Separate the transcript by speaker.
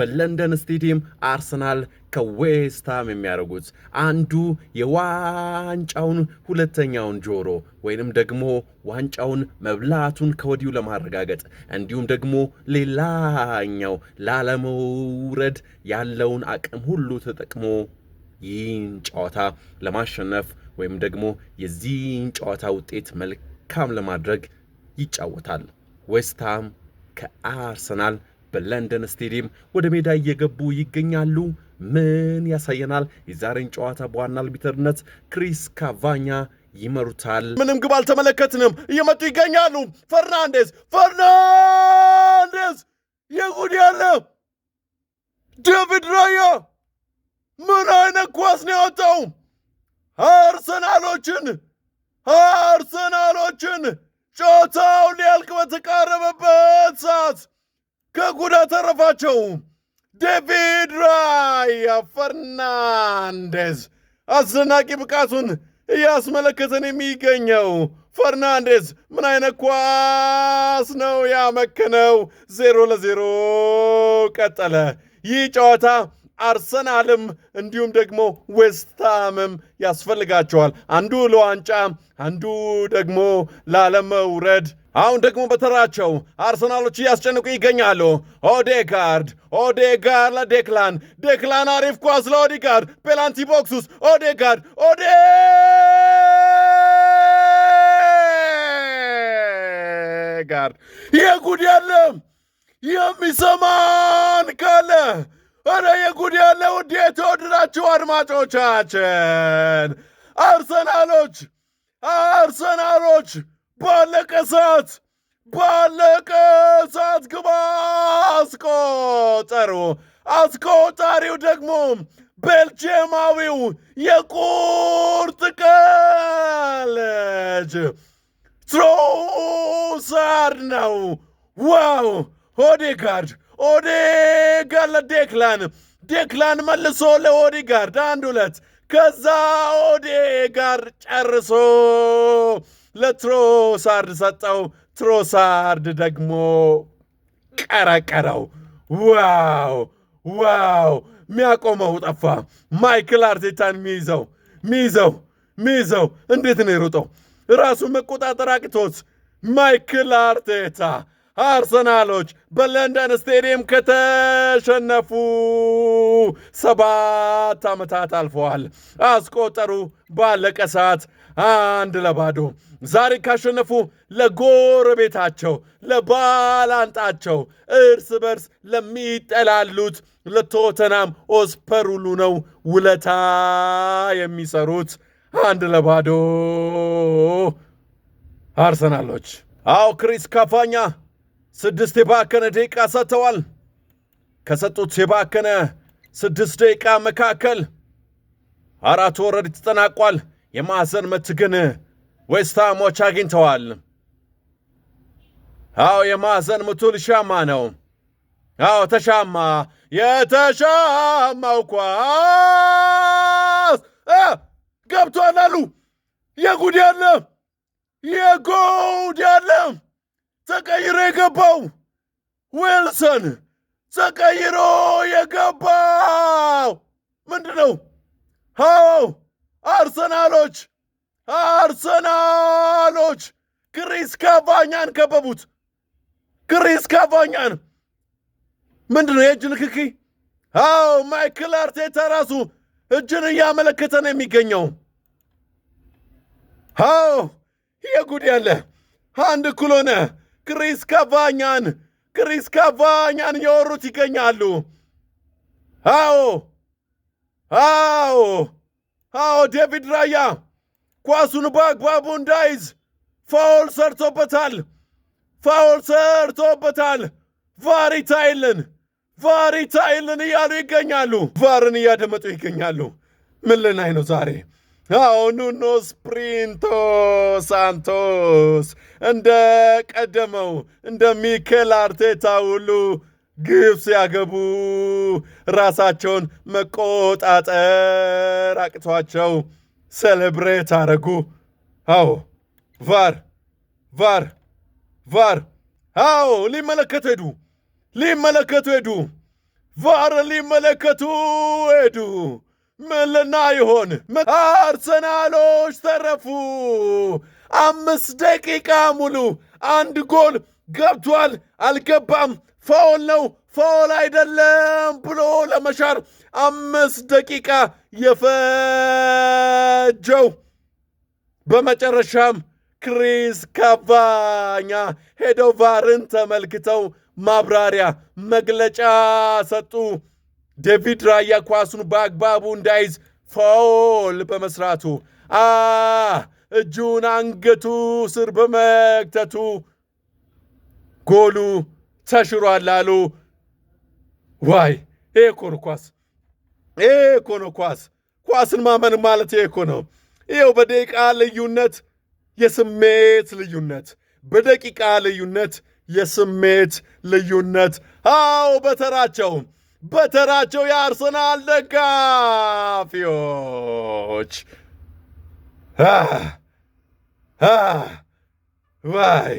Speaker 1: በለንደን ስቴዲየም አርሰናል ከዌስትሃም የሚያደርጉት አንዱ የዋንጫውን ሁለተኛውን ጆሮ ወይንም ደግሞ ዋንጫውን መብላቱን ከወዲሁ ለማረጋገጥ፣ እንዲሁም ደግሞ ሌላኛው ላለመውረድ ያለውን አቅም ሁሉ ተጠቅሞ ይህን ጨዋታ ለማሸነፍ ወይም ደግሞ የዚህን ጨዋታ ውጤት መልካም ለማድረግ ይጫወታል። ዌስትሃም ከአርሰናል በለንደን ስቴዲየም ወደ ሜዳ እየገቡ ይገኛሉ። ምን ያሳየናል? የዛሬን ጨዋታ በዋና አርቢተርነት ክሪስ ካቫኛ ይመሩታል። ምንም ግብ አልተመለከትንም። እየመጡ ይገኛሉ። ፈርናንዴዝ፣ ፈርናንዴዝ፣ የጉድ ያለ! ዴቪድ ራያ ምን አይነት ኳስ ነው ያወጣው? አርሰናሎችን ጨዋታው ሊያልቅ በተቃረበበት ሰዓት ከጉዳት ተረፋቸው። ዴቪድ ራያ ፈርናንዴዝ፣ አስደናቂ ብቃቱን እያስመለከተን የሚገኘው ፈርናንዴዝ ምን አይነት ኳስ ነው ያመከነው? 0-0 ቀጠለ። ይህ ጨዋታ አርሰናልም እንዲሁም ደግሞ ዌስትሃምም ያስፈልጋቸዋል። አንዱ ለዋንጫ፣ አንዱ ደግሞ ላለመውረድ። አሁን ደግሞ በተራቸው አርሰናሎች እያስጨንቁ ይገኛሉ። ኦዴጋርድ፣ ኦዴጋርድ ለዴክላን፣ ዴክላን አሪፍ ኳስ ለኦዴጋርድ፣ penalty box ውስጥ ኦዴጋርድ፣ ኦዴጋርድ፣ የጉድ ያለ! የሚሰማን ካለ ኧረ የጉድ ያለ! ውድ የተወደዳችሁ አድማጮቻችን፣ አርሰናሎች ባለቀ ሰዓት ግብ አስቆጠሩ። አስቆጣሪው ደግሞ ቤልጅየማዊው የቁርጥ ቀን ልጅ ትሮሳርድ ነው። Wow! ኦዴጋርድ፣ ኦዴጋርድ ለዴክላን፣ ዴክላን መልሶ ለኦዴጋርድ፣ አንድ ሁለት፣ ከዛ ኦዴጋርድ ጨርሶ ለትሮሳርድ ሰጠው። ትሮሳርድ ደግሞ ቀረቀረው። Wow, wow! ሚያቆመው ጠፋ። ማይክል አርቴታን ሚይዘው ሚይዘው ሚይዘው እንዴት ነው የሮጠው? ራሱን መቆጣጠር አቅቶት ማይክል አርቴታ። አርሰናሎች በለንደን ስቴዲየም ከተሸነፉ 7 ዓመታት አልፈዋል። አስቆጠሩ ባለቀ ሰዓት 1-0። ዛሬ ካሸነፉ ለጎረቤታቸው፣ ለባላንጣቸው፣ እርስ በርስ ለሚጠላሉት ለቶተናም ሆትስፐር ሁሉ ነው ውለታ የሚሰሩት። 1-0 አርሰናሎች። አዎ፣ ክሪስ ካፋኛ 6 የባከነ ደቂቃ ሰጥተዋል። ከሰጡት የባከነ 6 ደቂቃ መካከል አራቱ already ተጠናቋል። የማዕዘን ምት ግን ዌስትሃሞች አግኝተዋል። አዎ፣ የማዕዘን ምቱ ሊሻማ ነው። አዎ፣ ተሻማ። የተሻማው ኳስ ገብቷል አሉ። የጉድ ያለ! የጉድ ያለ! ተቀይሮ የገባው ዊልሰን፣ ተቀይሮ የገባው ምንድን ነው? አዎ፣ አርሰናሎች ክሪስ ካቫኛን ከበቡት። ክሪስ ካቫኛን ምንድን ነው፣ የእጅ ንክኪ? አዎ፣ ማይክል አርቴታ ራሱ እጅን እያመለከተ ነው የሚገኘው። አዎ፣ የጉድ ያለ! 1 እኩል ሆነ። ክሪስ ካቫኛን እያወሩት ይገኛሉ። አዎ፣ ዴቪድ ራያ ኳሱን በአግባቡ እንዳይዝ foul ሰርቶበታል። Foul ሰርቶበታል። VAR ይታይልን፣ VAR ይታይልን እያሉ ይገኛሉ። VAR ን እያደመጡ ይገኛሉ። ምን ልናይ ነው ዛሬ? አዎ፣ ኑኖ ኤስፕሪቶ ሳንቶስ እንደ ቀደመው እንደ ሚኬል አርቴታ ሁሉ ግብ ሲያገቡ ራሳቸውን መቆጣጠር አቅቷቸው celebrate አረጉ። አዎ፣ VAR፣ VAR፣ VAR። አዎ፣ ሊመለከቱ ሄዱ፣ ሊመለከቱ ሄዱ። VAR ሊመለከቱ ሄዱ። ምን ልናይ ይሆን? አርሰናሎች ተረፉ። 5 ደቂቃ ሙሉ አንድ ጎል ገብቷል አልገባም፣ foul ነው foul አይደለም ብሎ ለመሻር 5 ደቂቃ የፈጀው፣ በመጨረሻም ክሪስ ካቫኛ ሄደው VAR ን ተመልክተው ማብራሪያ መግለጫ ሰጡ። ዴቪድ ራያ ኳሱን በአግባቡ እንዳይዝ foul በመስራቱ፣ እጁን አንገቱ ስር በመክተቱ ጎሉ ተሽሯል አሉ። ዋይ፣ ይሄ እኮ ነው ኳስ፣ ይሄ እኮ ነው ኳስ። ኳስን ማመን ማለት ይሄ እኮ ነው። ይኸው በደቂቃ ልዩነት የስሜት ልዩነት፣ በደቂቃ ልዩነት የስሜት ልዩነት። አዎ፣ በተራቸው የአርሰናል ደጋፊዎች ዋይ።